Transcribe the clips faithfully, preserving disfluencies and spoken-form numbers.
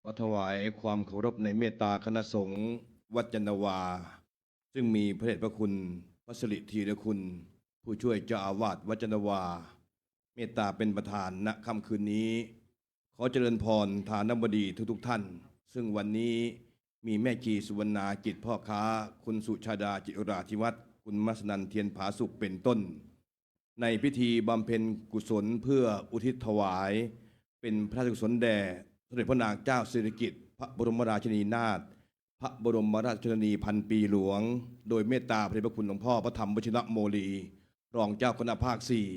ขอถวายความเคารพในเมตตาคณะสงฆ์วัดจันทวา ซึ่งมีพระเดชพระคุณพระสิริธีรคุณ ผู้ช่วยเจ้าอาวาสวัดจันทวา เมตตาเป็นประธานณค่ำคืนนี้ ขอเจริญพรทานบดีทุกๆท่าน ซึ่งวันนี้มีแม่ชีสุวรรณาจิตพ่อค้า คุณสุชาดาจิราธิวัฒน์ คุณมัสนันเทียนผาสุขเป็นต้น ในพิธีบำเพ็ญกุศลเพื่ออุทิศถวาย เป็นพระราชกุศลแด่สมเด็จพระนางเจ้าสิริกิติ์ พระบรมราชินีนาถ พระบรมราชชนนีพันปีหลวง โดยเมตตาพระเดชพระคุณหลวงพ่อพระธรรมวชิระโมลี รองเจ้าคณะภาคสี่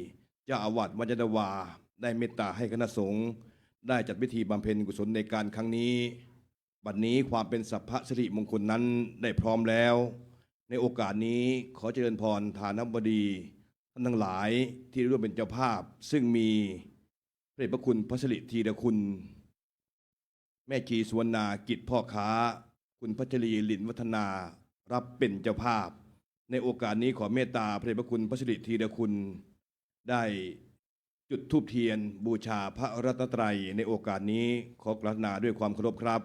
เจ้าอาวาสวัดจันทวา ได้เมตตาให้คณะสงฆ์ได้จัดพิธีบำเพ็ญกุศลในการครั้งนี้ บัดนี้ความเป็นสัพพสิริมงคลนั้นได้พร้อมแล้ว ในโอกาสนี้ขอเจริญพรทานบดีท่านทั้งหลายที่ร่วมเป็นเจ้าภาพ ซึ่งมีพระเดชพระคุณพระสิริธีรคุณ แม่ชีสุวรรณากิจพ่อค้า คุณพัชรีลินวัฒนา รับเป็นเจ้าภาพ ในโอกาสนี้ขอเมตตาพระเดชพระคุณพระสิริธีรคุณ ได้จุดธูปเทียนบูชาพระรัตนตรัย ในโอกาสนี้ขอกราบนาด้วยความเคารพครับ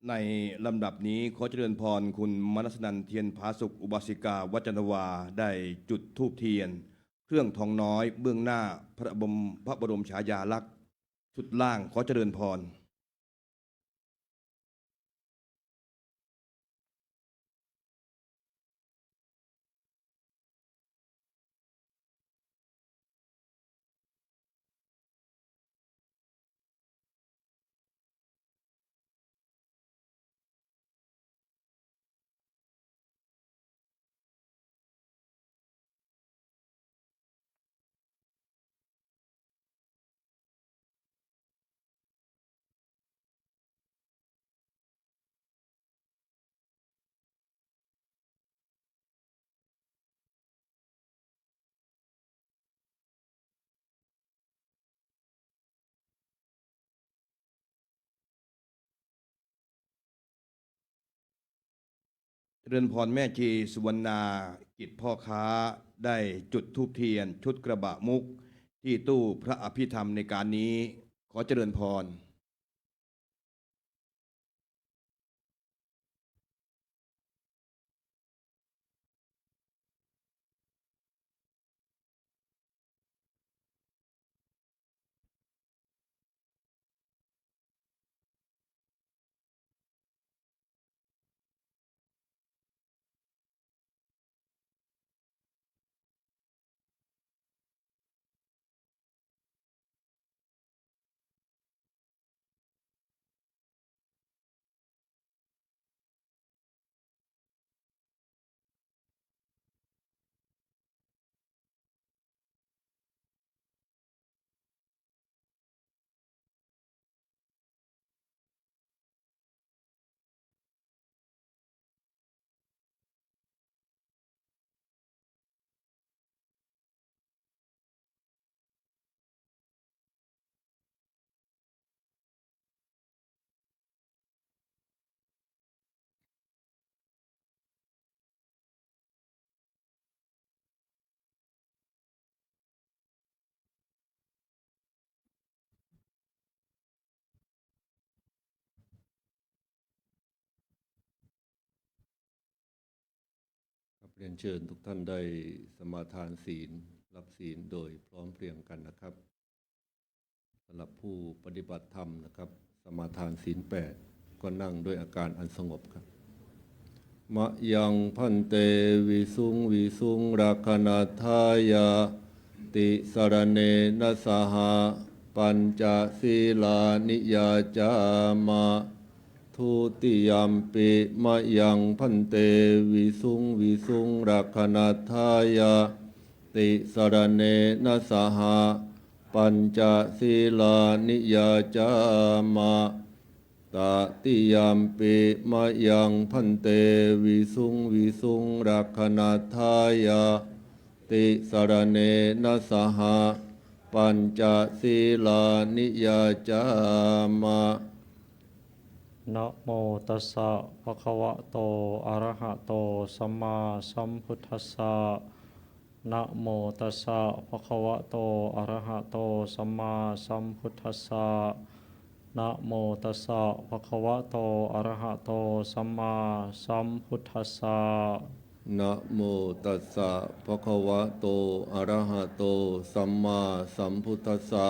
ในลำดับนี้ขอเจริญพรคุณมนัสนันเทียนผาสุข อุบาสิกาวัดจันทวา ได้จุดธูปเทียน เครื่องทองน้อยเบื้องหน้าพระบรม พระบรมฉายาลักษณ์ ชุดล่าง ขอเจริญพร เจริญพรแม่ชีสุวรรณากิจพ่อค้า ได้จุดธูปเทียนชุดกระบะมุก ที่ตู้พระอภิธรรมในการนี้ ขอเจริญพร ครับ เรียนเชิญทุกท่านได้สมาทานศีล รับศีลโดยพร้อมเพรียงกันนะครับ สำหรับผู้ปฏิบัติธรรมนะครับ สมาทานศีลแปด ก็นั่งด้วยอาการอันสงบครับ Mayaṃ bhante visuṃ visuṃ rakkhaṇatthāya tisaraṇena saha pañca sīlāni yācāma. Dutiyampi mayaṃ bhante visuṃ visuṃ rakkhaṇatthāya tisaraṇena saha pañca sīlāni yācāma. Tatiyampi mayaṃ bhante visuṃ visuṃ rakkhaṇatthāya tisaraṇena saha pañca sīlāni yācāma. Namo tassa bhagavato arahato sammāsambuddhassa. Namo tassa bhagavato arahato sammāsambuddhassa. Namo tassa bhagavato arahato sammāsambuddhassa. Namo tassa bhagavato arahato sammāsambuddhassa.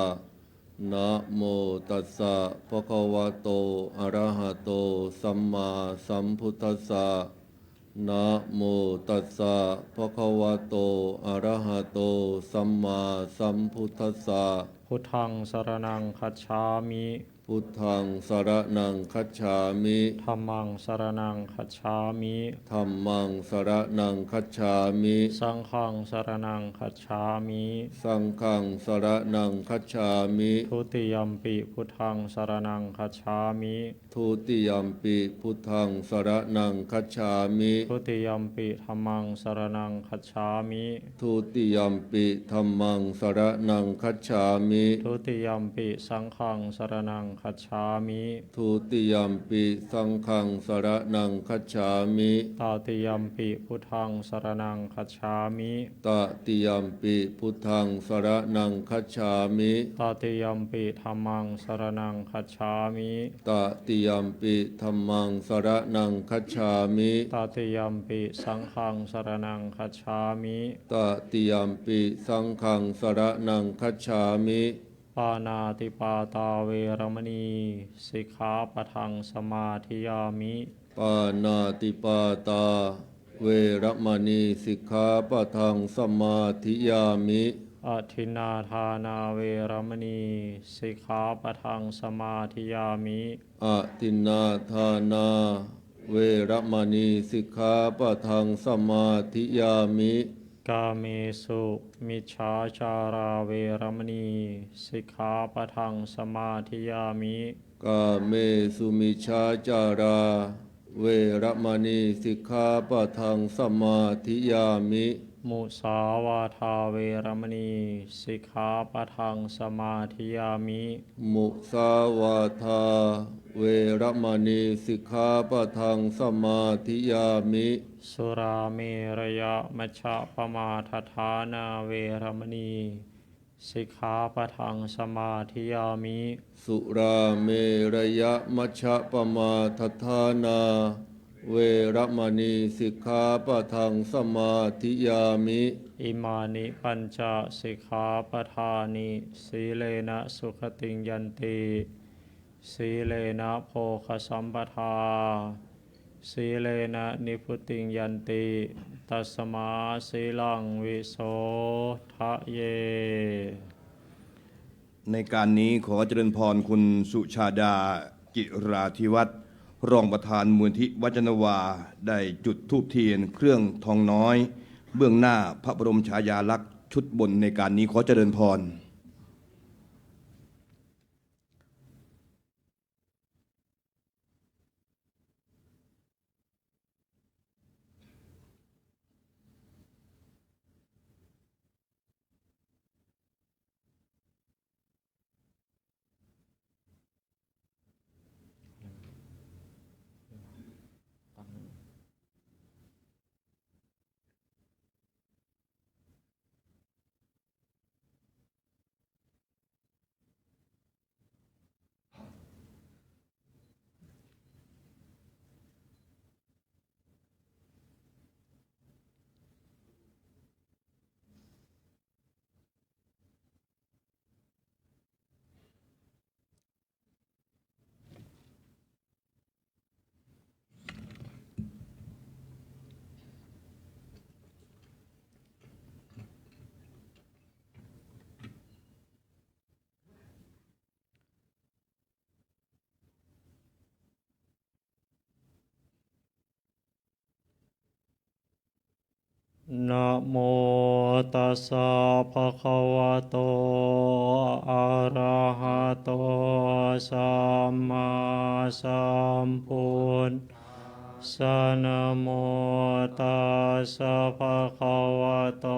Namo tassa bhagavato arahato sammāsambuddhassa. Namo tassa bhagavato arahato sammāsambuddhassa. Buddhaṃ saraṇaṃ gacchāmi. Buddhaṃ saraṇaṃ gacchāmi. Dhammaṃ saraṇaṃ gacchāmi. Dhammaṃ saraṇaṃ gacchāmi. Saṅghaṃ saraṇaṃ gacchāmi. Saṅghaṃ saraṇaṃ gacchāmi. Dutiyampi buddhaṃ saraṇaṃ gacchāmi. Dutiyampi buddhaṃ saraṇaṃ gacchāmi. Dutiyampi dhammaṃ saraṇaṃ gacchāmi. Dutiyampi dhammaṃ saraṇaṃ gacchāmi. Dutiyampi saṅghaṃ saraṇaṃ gacchāmi. Dutiyampi saṅghaṃ saraṇaṃ gacchāmi. Tatiyampi buddhaṃ saraṇaṃ gacchāmi. Tatiyampi buddhaṃ saraṇaṃ gacchāmi. Tatiyampi dhammaṃ saraṇaṃ gacchāmi. Tatiyampi dhammaṃ saraṇaṃ gacchāmi. Tatiyampi saṅghaṃ saraṇaṃ gacchāmi. Tatiyampi saṅghaṃ saraṇaṃ gacchāmi. Pāṇātipātā veramaṇī sikkhāpadaṃ samādiyāmi. Pāṇātipātā veramaṇī sikkhāpadaṃ samādiyāmi. Adinnādānā veramaṇī sikkhāpadaṃ samādiyāmi. Adinnādānā veramaṇī sikkhāpadaṃ samādiyāmi. Kāmesu micchācārā veramaṇī sikkhāpadaṃ samādiyāmi. Kāmesu micchācārā veramaṇī sikkhāpadaṃ samādiyāmi. Musāvādā veramaṇī sikkhāpadaṃ samādiyāmi. Musāvādā veramaṇī sikkhāpadaṃ samādiyāmi. Surāmerayamajjapamādaṭṭhānā veramaṇī sikkhāpadaṃ samādiyāmi. Surāmerayamajjapamādaṭṭhānā veramaṇī sikkhāpadaṃ samādiyāmi. Imāni pañca sikkhāpadāni. Sīlena sugatiṃ yanti, sīlena bhogasampadā, sīlena nibbutiṃ yanti, tasmā sīlaṃ visodhaye. ในการนี้ขอเจริญพรคุณสุชาดา จิราธิวัฒน์ รองประธานมูลนิธิวัจนวา ได้จุดธูปเทียนเครื่องทองน้อย เบื้องหน้าพระบรมฉายาลักษณ์ชุดบนในการนี้ขอเจริญพร Namo tassa bhagavato arahato sammāsambuddhassa. Namo tassa bhagavato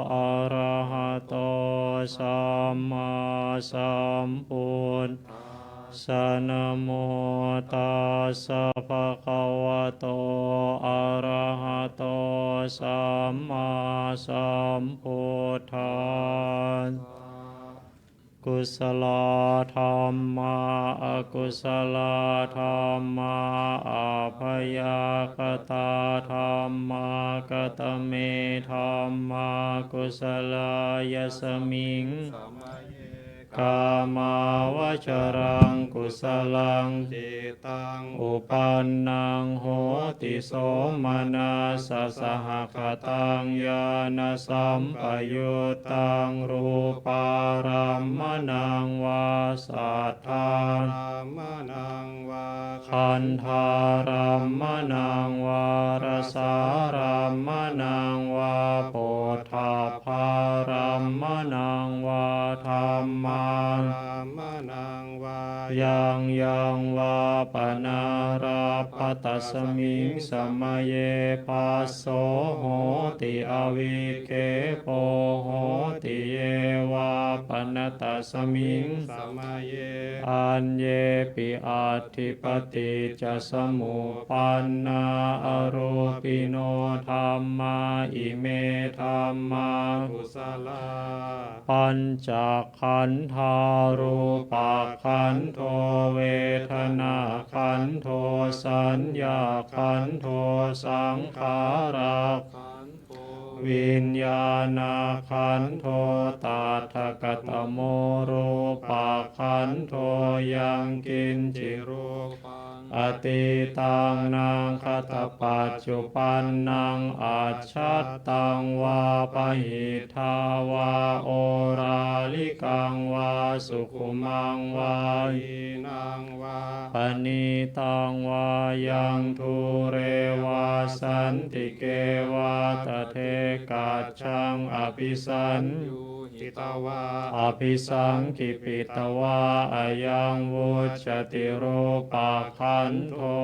arahato sammāsambuddhassa. Namo tassa bhagavato arahato sammāsambuddhassa. Kusalā dhammā, akusalā dhammā, abyākatā dhammā. Katame dhammā kusalā? Yasmiṃ samaye kāmāvacaraṃ kusalaṃ cittaṃ uppannaṃ hoti somanassasahagataṃ ñāṇasampayuttaṃ rūpārammaṇaṃ vā saddārammaṇaṃ vā gandhārammaṇaṃ vā rasārammaṇaṃ vā phoṭṭhabbārammaṇaṃ vā dhammārammaṇaṃ vā yaṃ yaṃ vā panārabbha, tasmiṃ samaye phasso hoti, avikkhepo hoti. Ye vā pana tasmiṃ samaye aññepi atthi paṭiccasamuppannā arūpino dhammā, ime dhammā kusalā. Pañcakkhandhā: rūpakkhandho, vedanākkhandho, saññākkhandho, saṅkhārakkhandho, viññāṇakkhandho. Tattha katamo rūpakkhandho? Yaṅkiñci rūpaṃ atītaṃ nāgatapaccuppannaṃ ajjhattaṃ vā bahiddhā vā oḷārikaṃ vā sukhumaṃ vā hīnaṃ vā paṇītaṃ vā yaṃ dūre vā santike vā, tadekajjhaṃ abhisaññūhitvā abhisaṅkhipitvā, ayaṃ vuccati rūpakkhandho.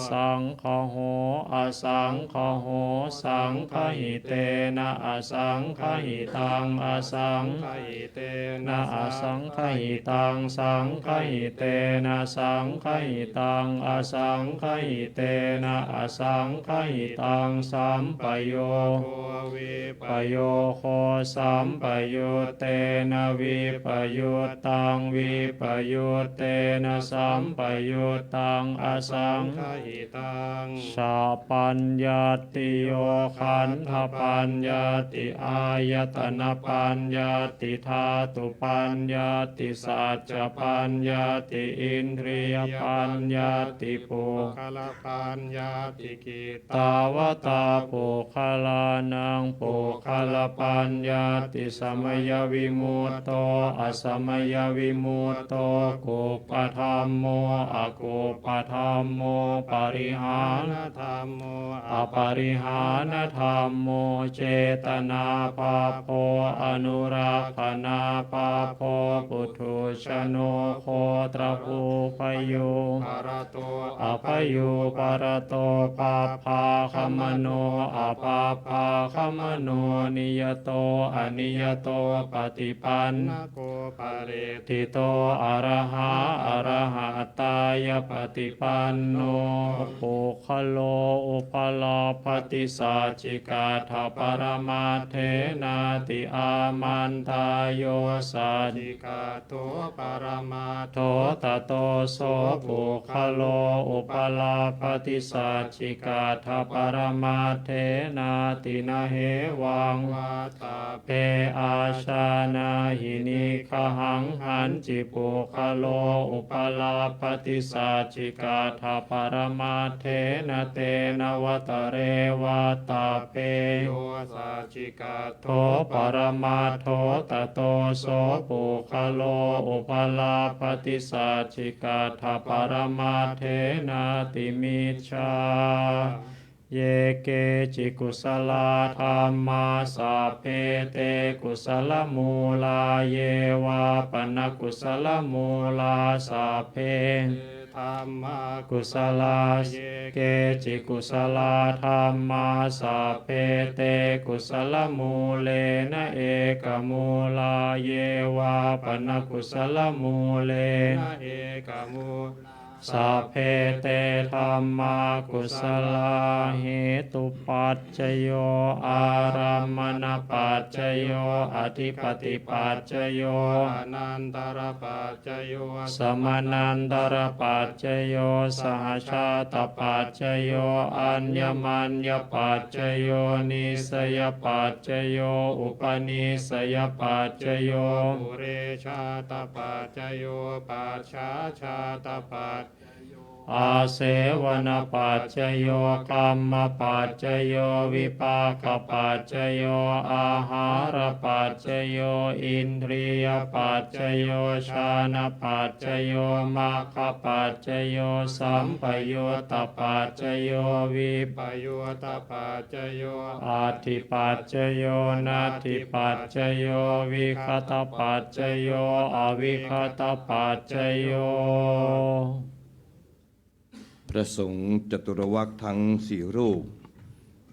Saṅgaho asaṅgaho: saṅgahitena asaṅgahitaṃ, asaṅgahitena asaṅgahitaṃ, saṅgahitena saṅgahitaṃ, asaṅgahitena asaṅgahitaṃ, sampayogo vippayogo, sampayuttena vippayuttaṃ, vippayuttena sampayuttaṃ, asaṅgahitaṃ. Cha paññattiyo: khandhapaññatti, āyatanapaññatti, dhātupaññatti, saccapaññatti, indriyapaññatti, puggalapaññatti. Kittāvatā puggalānaṃ puggalapaññatti? Samayavimutto asamayavimutto, kuppadhammo akuppadhammo, parihānadhammo aparihānadhammo, cetanābhabbo anurakkhanābhabbo, puthujjano gotrabhū, bhayūparato abhayūparato, bhabbāgamano abhabbāgamano, niyato aniyato, paṭipannako phale ṭṭhito, arahā arahattāya paṭipanno. Puggalo upalabbhati saccikaṭṭhaparamatthena ti? Āmantā. Yo saccikaṭṭho paramattho, tato so puggalo upalabbhati saccikaṭṭhaparamatthena ti? Na hevaṃ vattabbe. Ājānāhi niggahaṃ: hañci puggalo upalabbhati saccikaṭṭhaparamatthena, tena vata re vattabbe. Yo saccikaṭṭho paramattho, tato so puggalo upalabbhati saccikaṭṭhaparamatthena ti? Micchā. Ye keci kusalā dhammā, sabbe te kusalamūlā. Ye vā pana kusalamūlā, sabbe te dhammā kusalā. Ye keci kusalā dhammā, sabbe te kusalamūlena ekamūlā. Ye vā pana kusalamūlena ekamūlā, sabbe te dhammā kusalā. Hetupaccayo, ārammaṇapaccayo, adhipatipaccayo, anantarapaccayo, samanantarapaccayo, sahajātapaccayo, aññamaññapaccayo, nissayapaccayo, upanissayapaccayo, purejātapaccayo, pacchājātapaccayo, āsevanapaccayo, kammapaccayo, vipākapaccayo, āhārapaccayo, indriyapaccayo, jhānapaccayo, maggapaccayo, sampayuttapaccayo, vippayuttapaccayo, atthipaccayo, natthipaccayo, vigatapaccayo, avigatapaccayo. พระสงฆ์จตุรวรรคทั้งสี่รูป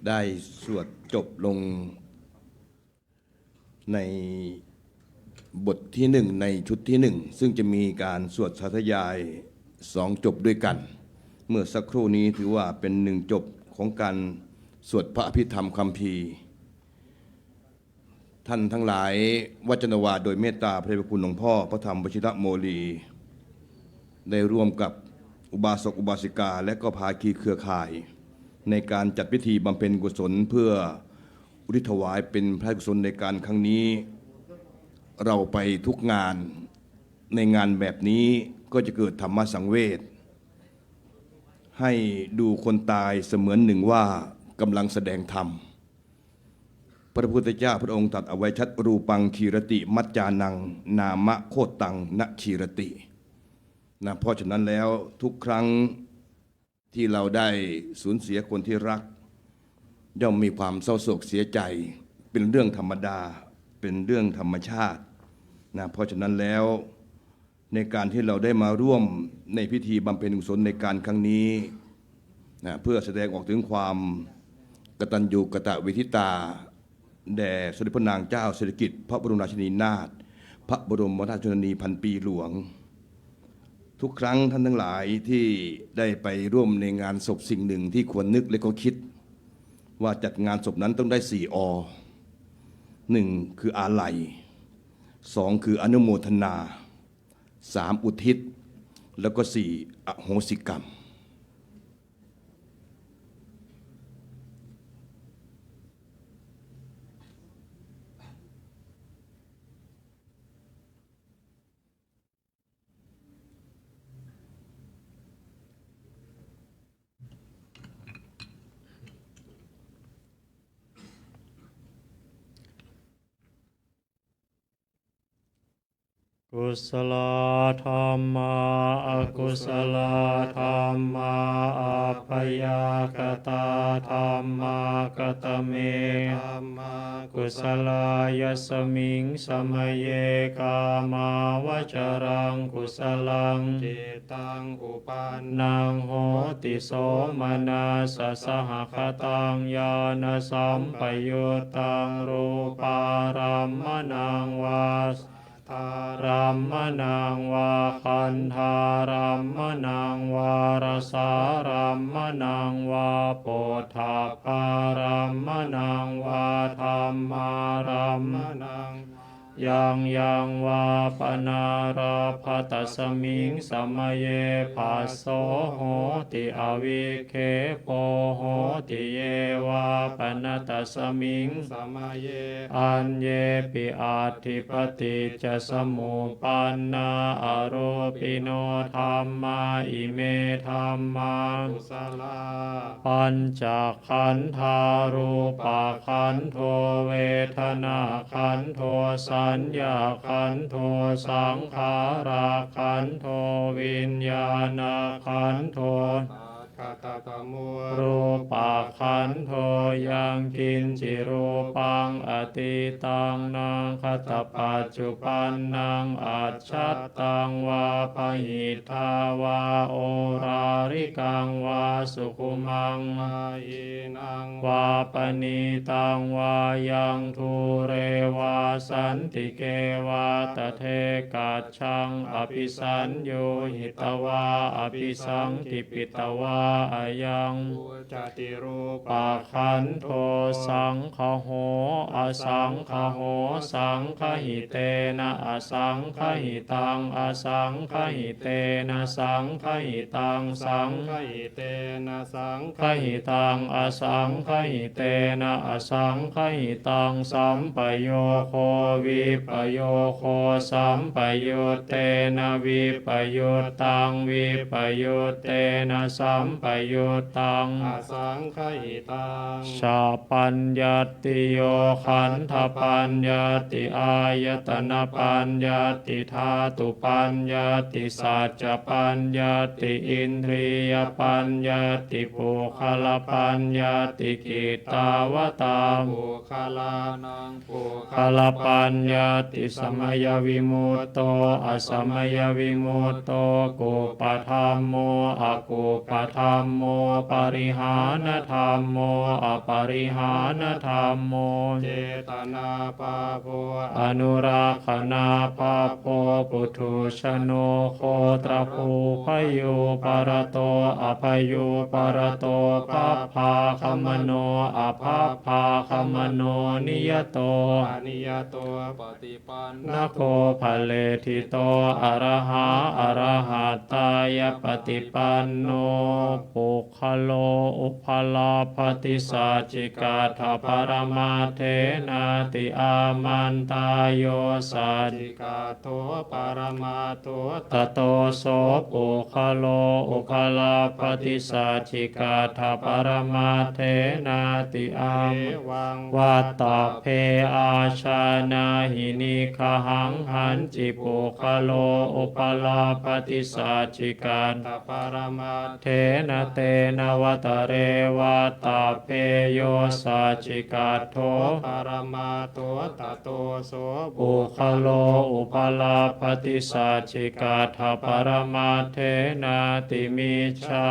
ได้สวดจบลงในบทที่หนึ่ง ในชุดที่หนึ่ง ซึ่งจะมีการสวดสาธยายสองจบด้วยกัน เมื่อสักครู่นี้ถือว่าเป็นหนึ่งจบของการสวดพระอภิธรรมคัมภีร์ ท่านทั้งหลาย วัจจนวาโดยเมตตาพระเดชพระคุณหลวงพ่อพระธรรมวชิระโมลี ได้ร่วมกับอุบาสกอุบาสิกา และก็ภาคีเครือข่าย ในการจัดพิธีบำเพ็ญกุศลเพื่ออุทิศถวายเป็นพระราชกุศลในการครั้งนี้ เราไปทุกงาน ในงานแบบนี้ก็จะเกิดธรรมสังเวช ให้ดูคนตายเสมือนหนึ่งว่ากำลังแสดงธรรม พระพุทธเจ้าพระองค์ตรัสเอาไว้ชัด รูปังขีรติ มัจจานัง นามะโคตตัง นะขีรติ นะ เพราะฉะนั้นแล้วทุกครั้งที่เราได้สูญเสียคนที่รัก ย่อมมีความเศร้าโศกเสียใจ เป็นเรื่องธรรมดา เป็นเรื่องธรรมชาติ นะ เพราะฉะนั้นแล้ว ในการที่เราได้มาร่วมในพิธีบำเพ็ญกุศลในการครั้งนี้ นะ เพื่อแสดงออกถึงความกตัญญูกตเวทิตา แด่สมเด็จพระนางเจ้าสิริกิติ์ พระบรมราชินีนาถ พระบรมราชชนนีพันปีหลวง ทุกครั้งท่านทั้งหลายที่ได้ไปร่วมในงานศพ สิ่งหนึ่งที่ควรนึกและก็คิด ว่าจัดงานศพนั้นต้องได้สี่อ หนึ่ง คืออาลัย สอง คืออนุโมทนา สาม อุทิศ แล้วก็ สี่ อโหสิกรรม Kusalā dhammā akusalā dhammā abyākatā dhammā. Katame dhammā kusalā? Yasmiṃ samaye kāmāvacaraṃ kusalaṃ cittaṃ upannaṃ hoti somanassasahagataṃ ñāṇasampayuttaṃ rūpārammaṇaṃ vā saddārammaṇaṃ vā gandhārammaṇaṃ vā rasārammaṇaṃ vā phoṭṭhabbārammaṇaṃ vā dhammārammaṇaṃ vā yaṃ yaṃ vā panārabbha tasmiṃ samaye phasso hoti avikkhepo hoti. Ye vā pana tasmiṃ samaye aññepi atthi paṭiccasamuppannā arūpino dhammā ime dhammā kusalā. Pañca khandhā rūpakkhandho vedanākkhandho saññākkhandho saṅkhārakkhandho viññāṇakkhandho Katattamo rūpakkhandho. Yaṅkiñci rūpaṃ atītaṃ nāgatapaccuppannaṃ ajjhattaṃ vā bahiddhā vā oḷārikaṃ vā sukhumaṃ vā hīnaṃ vā paṇītaṃ vā yaṃ dūre vā santike vā tadekajjhaṃ abhisaññūhitvā abhisaṅkhipitvā ayaṃ vuccati rūpakkhandho. Saṅgaho asaṅgaho saṅgahitena asaṅgahitaṃ asaṅgahitena saṅgahitaṃ saṅgahitena saṅgahitaṃ asaṅgahitena asaṅgahitaṃ sampayogo vippayogo sampayuttena vippayuttaṃ vippayuttena sampayuttaṃ asaṅgahitaṃ. Cha paññattiyo khandhapaññatti āyatanapaññatti dhātupaññatti saccapaññatti indriyapaññatti puggalapaññatti. Kittāvatā puggalānaṃ puggalapaññatti? Samayavimutto asamayavimutto kuppadhammo akuppadhammo parihānadhammo aparihānadhammo cetanābhabbo anurakkhanābhabbo puthujjano gotrabhū bhayūparato abhayūparato bhabbāgamano abhabbāgamano niyato aniyato paṭipannako phaleṭṭhito arahā arahattāya paṭipanno. Puggalo upalabbhati saccikaṭṭhaparamatthenāti? Āmantā. Yo saccikaṭṭho paramattho tato so puggalo upalabbhati saccikaṭṭhaparamatthenāti? Evaṃ vattabbe ājānāhi niggahaṃ. Hañci puggalo upalabbhati saccikaṭṭhaparamatthenā tena vata re vattabbe. Yo saccikaṭṭho paramattho tato so puggalo upalabbhati saccikaṭṭhaparamatthenāti micchā.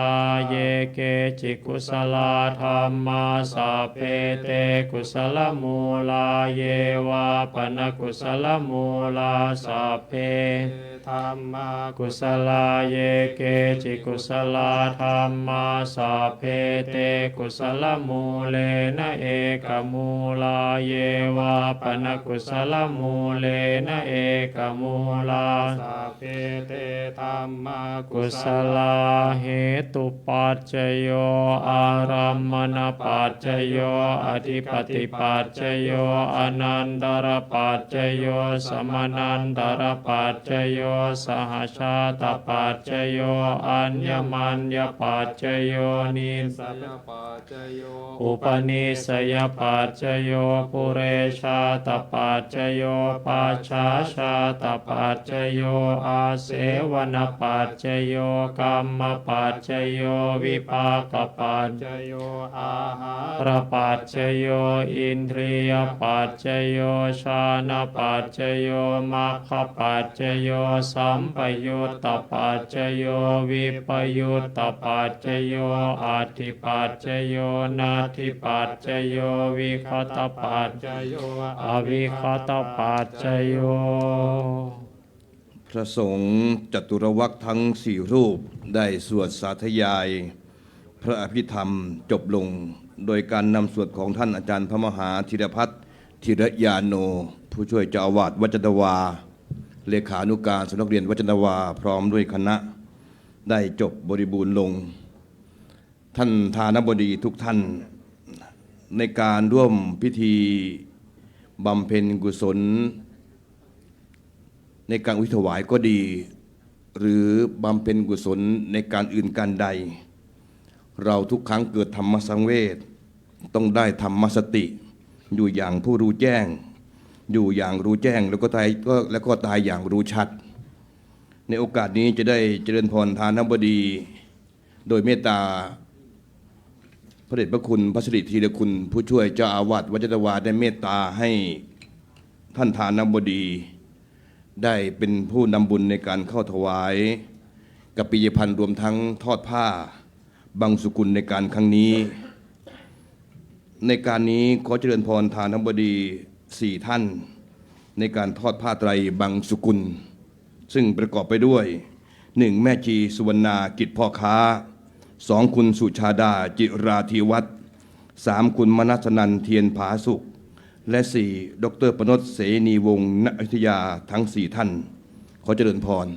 Ye keci kusalā dhammā sabbe te kusalamūlā, ye vā pana kusalamūlā sabbe te dhammā kusalā. Ye keci kusalā dhammā sabbe te kusalamūlena ekamūlā, ye vā pana kusalamūlena ekamūlā sabbe te dhammā kusalā. Hetupaccayo ārammaṇapaccayo adhipatipaccayo anantarapaccayo samanantarapaccayo sahajātapaccayo aññamaññapaccayo nissayapaccayo upanissayapaccayo purejātapaccayo pacchājātapaccayo āsevanapaccayo kammapaccayo vipākapaccayo āhārapaccayo indriyapaccayo jhānapaccayo maggapaccayo sampayuttapaccayo vippayuttapaccayo atthipaccayo natthipaccayo vigatapaccayo avigatapaccayo. พระสงฆ์จตุรวรรคทั้งสี่รูปได้สวดสาธยายพระอภิธรรมจบลง โดยการนำสวดของท่านอาจารย์พระมหาธีรพัฒน์ ธีรยาโน ผู้ช่วยเจ้าอาวาสวัดจันทวา เลขานุการสำนักเรียนวัดจันทวา พร้อมด้วยคณะ ได้จบบริบูรณ์ลง ท่านทานบดีทุกท่าน ในการร่วมพิธีบำเพ็ญกุศล ในการอุทิศถวายก็ดี หรือบำเพ็ญกุศลในการอื่นการใด เราทุกครั้งเกิดธรรมสังเวช ต้องได้ธรรมสติ อยู่อย่างผู้รู้แจ้ง อยู่อย่างรู้แจ้ง แล้วก็ตาย ก็ แล้วก็ตายอย่างรู้ชัด ในโอกาสนี้จะได้เจริญพรทานบดี โดยเมตตา พระเดชพระคุณพระสิริธีรคุณผู้ช่วยเจ้าอาวาสวัดยานนาวาได้เมตตาให้ท่านทานบดี ได้เป็นผู้นำบุญในการเข้าถวายกัปปิยภัณฑ์รวมทั้งทอดผ้าบังสุกุลในการครั้งนี้ ในการนี้ขอเจริญพรทานบดีสี่ท่าน ในการทอดผ้าไตรบังสุกุล ซึ่งประกอบไปด้วย หนึ่ง แม่ชีสุวรรณากิจพ่อค้า สอง คุณสุชาดาจิราธิวัฒน์ สาม คุณมนัสนันเทียนผาสุข และ สี่ ดร.ประนช เสนีวงศ์ ณ อยุธยา ทั้งสี่ท่าน ขอเจริญพร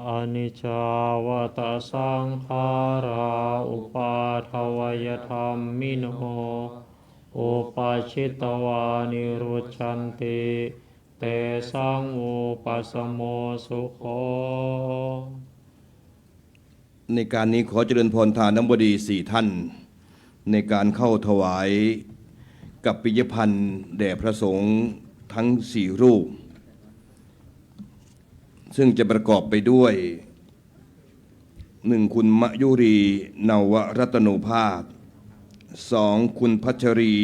Aniccā vata saṅkhārā, uppādavayadhammino, uppajjitvā nirujjhanti, tesaṃ vūpasamo sukho. ในการนี้ขอเจริญพรทานบดีสี่ท่าน ในการเข้าถวายกัปปิยภัณฑ์แด่พระสงฆ์ทั้งสี่รูป ซึ่งจะประกอบไปด้วย หนึ่ง คุณมะยุรี นวรัตโนภาส สอง คุณพัชรี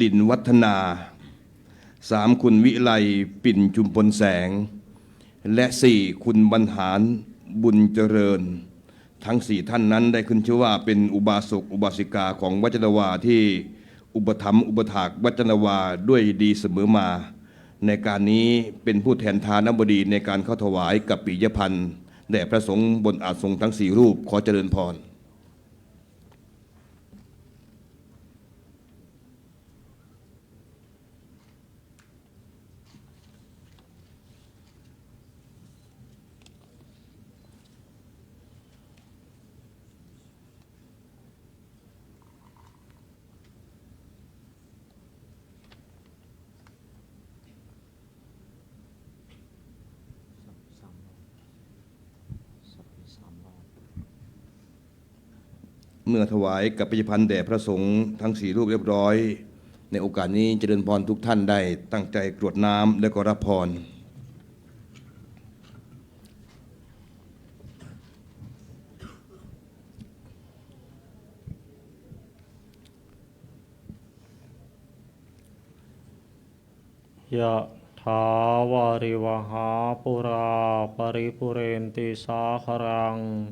ลินวัฒนา สาม คุณวิไล ปิ่นจุมพลแสง และ สี่ คุณบรรหาร บุญเจริญ ทั้งสี่ท่านนั้นได้ขึ้นชื่อว่าเป็นอุบาสกอุบาสิกาของวัดยานนาวาที่อุปถัมภ์อุปถากวัดยานนาวาด้วยดีเสมอมา ในการนี้เป็นผู้แทนทานบดีในการเข้าถวายกัปปิยภัณฑ์แด่พระสงฆ์บนอาสน์สงฆ์ทั้งสี่รูป ขอเจริญพร เมื่อถวายกัปปิยภัณฑ์แด่พระสงฆ์ทั้งสี่รูปเรียบร้อย ในโอกาสนี้เจริญพรทุกท่านได้ตั้งใจกรวดน้ำและก็รับพร Yathā vārivahā pūrā paripūrenti sāgaraṃ,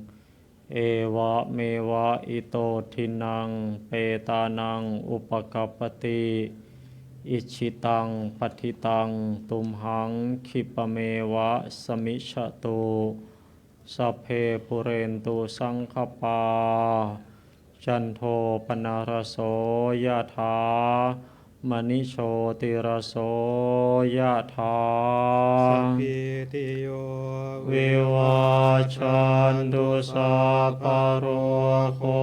evameva ito dinnaṃ petānaṃ upakappati. Icchitaṃ patthitaṃ tumhaṃ khippameva samijjhatu. Sabbe pūrentu saṅkappā, cando paṇṇaraso yathā, maṇi jotiraso yathā. Sabbītiyo vivajjantu, sabbarogo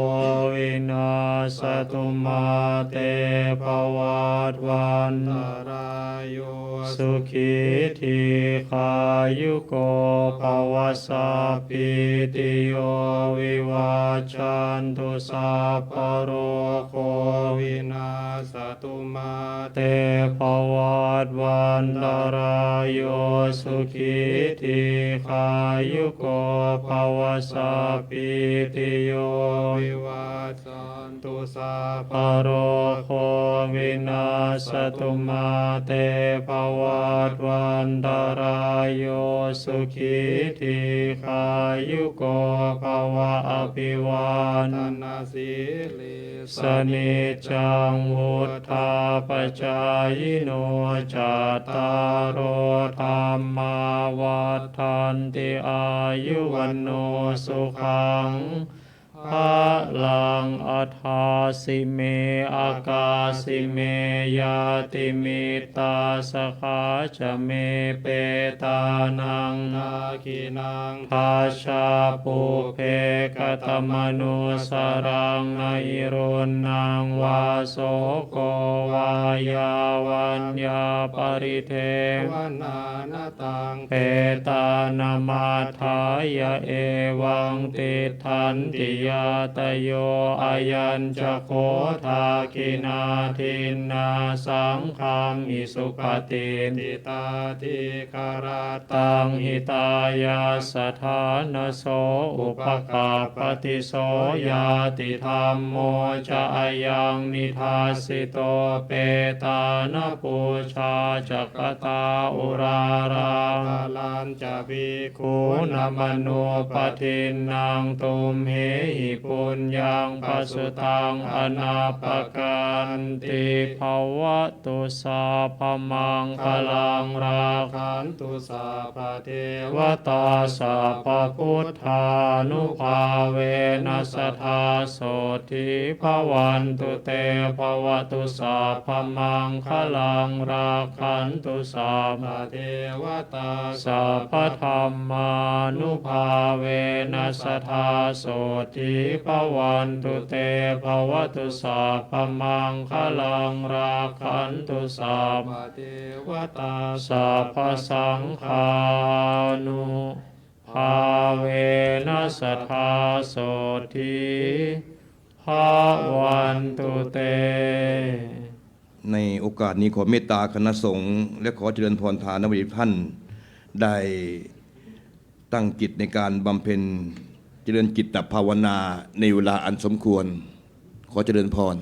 vinassatu, mā te bhavatvantarāyo, sukhī dīghāyuko bhava. Sabbītiyo vivajjantu, sabbarogo vinassatu, mā te bhavatvantarāyo, sukhī dīghāyuko bhava. Sabbītiyo vivajjantu, sabbarogo vinassatu, mā te bhava vattvantarāyo sukhī dīghāyuko bhava. Abhivādanasīlissa niccaṃ vuḍḍhāpacāyino cattāro dhammā vaḍḍhanti āyu vaṇṇo sukhaṃ balaṃ. Adāsi me akāsi me ñātimittā sakhā ca me petānaṃ dakkhiṇaṃ dajjā pubbe katamanussaraṃ. Na hi ruṇṇaṃ vā soko vā yā vaññā paridevanā na taṃ petānamatthāya evaṃ tiṭṭhanti ñātayo. Ayañca kho dakkhiṇā dinnā saṅghamhi supatiṭṭhitā dīgharattaṃ hitāyassa ṭhānaso upakappati. So ñātidhammo ca ayaṃ nidassito petāna pūjā ca katā uḷārā balañca bhikkhūnamanuppadinnaṃ tumhehi puññaṃ pasutaṃ anappakanti. Bhavatu sabbamaṅgalaṃ rakkhantu sabbadevatā sabbabuddhānubhāvena sadā sotthī bhavantu te. Bhavatu sabbamaṅgalaṃ rakkhantu sabbadevatā sabbadhammānubhāvena sadā sotthī bhavantu te. Bhavatu sabbamaṅgalaṃ rakkhantu sabbadevatā sabbasaṅghānu bhāvena sadā sotthī bhavantu te. ในโอกาสนี้ขอเมตตาคณะสงฆ์และขอเจริญพรทานบริวารท่านได้ตั้งจิตในการบำเพ็ญเจริญจิตตภาวนาในเวลาอันสมควร ขอเจริญพร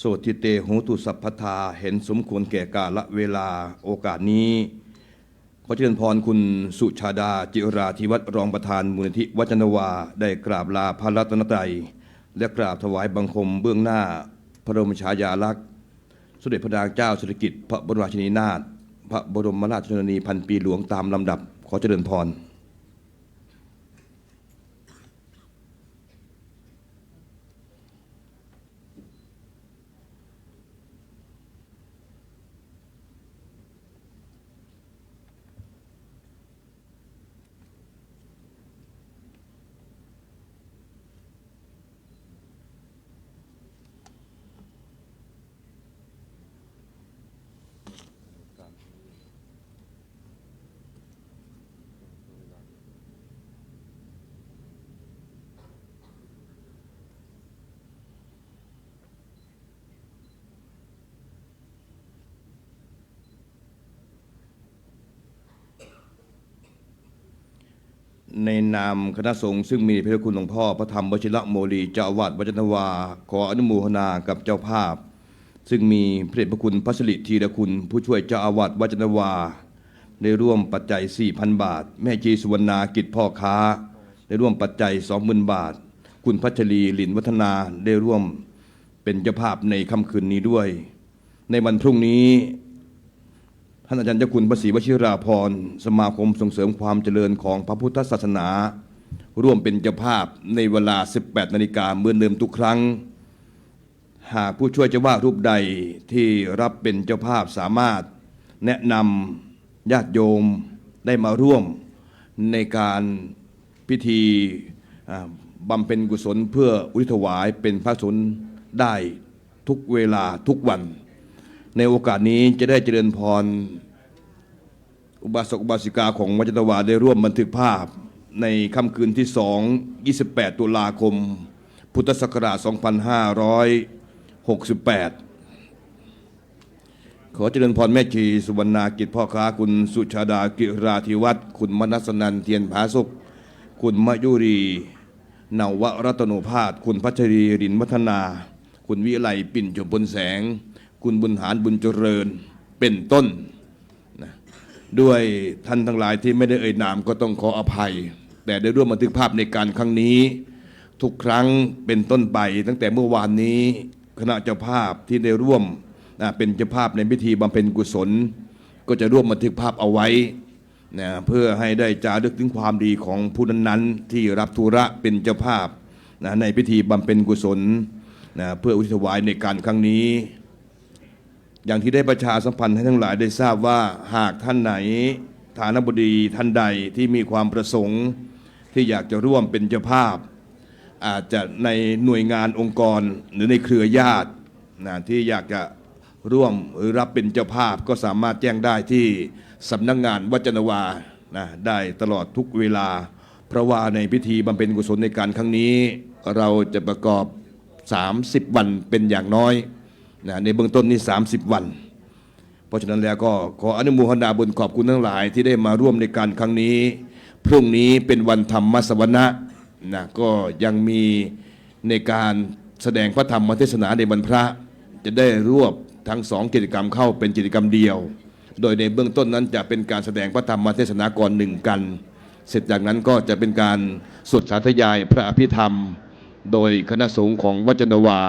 Sotthi te hotu sabbadā เห็นสมควรแก่กาลเวลา โอกาสนี้ ขอเจริญพรคุณสุชาดา จิราธิวัฒน์ รองประธานมูลนิธิวัจนวา ได้กราบลาพระรัตนตรัย และกราบถวายบังคมเบื้องหน้าพระบรมฉายาลักษณ์ สมเด็จพระนางเจ้าสิริกิติ์ พระบรมราชินีนาถ พระบรมราชชนนีพันปีหลวงตามลำดับ ขอเจริญพร ในนามคณะสงฆ์ซึ่งมีพระคุณหลวงพ่อพระธรรมวชิระโมลี เจ้าอาวาสวัดจันทวา ขออนุโมทนากับเจ้าภาพ ซึ่งมีพระเดชพระคุณพระสิริธีรคุณ ผู้ช่วยเจ้าอาวาสวัดจันทวา ได้ร่วมปัจจัย สี่พัน บาท แม่ชีสุวรรณากิจพ่อค้า ได้ร่วมปัจจัย สองหมื่น บาท คุณพัชรี หรินวัฒนา ได้ร่วมเป็นเจ้าภาพในค่ำคืนนี้ด้วย ในวันพรุ่งนี้ ท่านอาจารย์เจ้าคุณพระศรีวชิราภรณ์ สมาคมส่งเสริมความเจริญของพระพุทธศาสนา ร่วมเป็นเจ้าภาพในเวลา สิบแปดนาฬิกา เหมือนเดิมทุกครั้ง หากผู้ช่วยเจ้าว่ารูปใดที่รับเป็นเจ้าภาพสามารถแนะนำญาติโยมได้มาร่วมในการพิธี อ่า บำเพ็ญกุศลเพื่ออุทิศถวายเป็นพระสงฆ์ได้ทุกเวลาทุกวัน ในโอกาสนี้จะได้เจริญพร อุบาสกอุบาสิกาของวัดยานนาวาได้ร่วมบันทึกภาพในค่ำคืนที่สอง ยี่สิบแปด ตุลาคม พุทธศักราช สองพันห้าร้อยหกสิบแปด ขอเจริญพรแม่ชีสุวรรณากิจพ่อค้า คุณสุชาดากิราธิวัฒน์ คุณมนัสนันเทียนผาสุข คุณมยุรี นวรัตโนภาส คุณพัชรี หรินวัฒนา คุณวิไล ปิ่นชมพลแสง คุณบุญหาร บุญเจริญ เป็นต้นนะ ด้วยท่านทั้งหลายที่ไม่ได้เอ่ยนามก็ต้องขออภัย แต่ได้ร่วมบันทึกภาพในการครั้งนี้ ทุกครั้งเป็นต้นไป ตั้งแต่เมื่อวานนี้ คณะเจ้าภาพที่ได้ร่วม อ่า เป็นเจ้าภาพในพิธีบำเพ็ญกุศล ก็จะร่วมบันทึกภาพเอาไว้นะ เพื่อให้ได้จารึกถึงความดีของผู้นั้นๆที่รับธุระเป็นเจ้าภาพนะ ในพิธีบำเพ็ญกุศลนะ เพื่ออุทิศถวายในการครั้งนี้ อย่างที่ได้ประชาสัมพันธ์ให้ทั้งหลายได้ทราบว่า หากท่านไหน ทานบดีท่านใดที่มีความประสงค์ ที่อยากจะร่วมเป็นเจ้าภาพ อาจจะในหน่วยงานองค์กรหรือในเครือญาตินะ ที่อยากจะร่วมหรือรับเป็นเจ้าภาพ ก็สามารถแจ้งได้ที่สำนักงานวัดยานนาวานะ ได้ตลอดทุกเวลา เพราะว่าในพิธีบำเพ็ญกุศลในการครั้งนี้ เราจะประกอบ สามสิบ วันเป็นอย่างน้อยนะ ในเบื้องต้นนี่ สามสิบ วัน เพราะฉะนั้นแล้วก็ขออนุโมทนาบุญขอบคุณทั้งหลายที่ได้มาร่วมในการครั้งนี้ พรุ่งนี้เป็นวันธรรมสวนะนะ ก็ยังมีในการแสดงพระธรรมเทศนาในวันพระ จะได้รวบทั้งสองกิจกรรมเข้าเป็นกิจกรรมเดียว โดยในเบื้องต้นนั้นจะเป็นการแสดงพระธรรมเทศนาก่อนหนึ่งกัน เสร็จจากนั้นก็จะเป็นการสวดสาธยายพระอภิธรรม โดยคณะสงฆ์ของวัดยานนาวา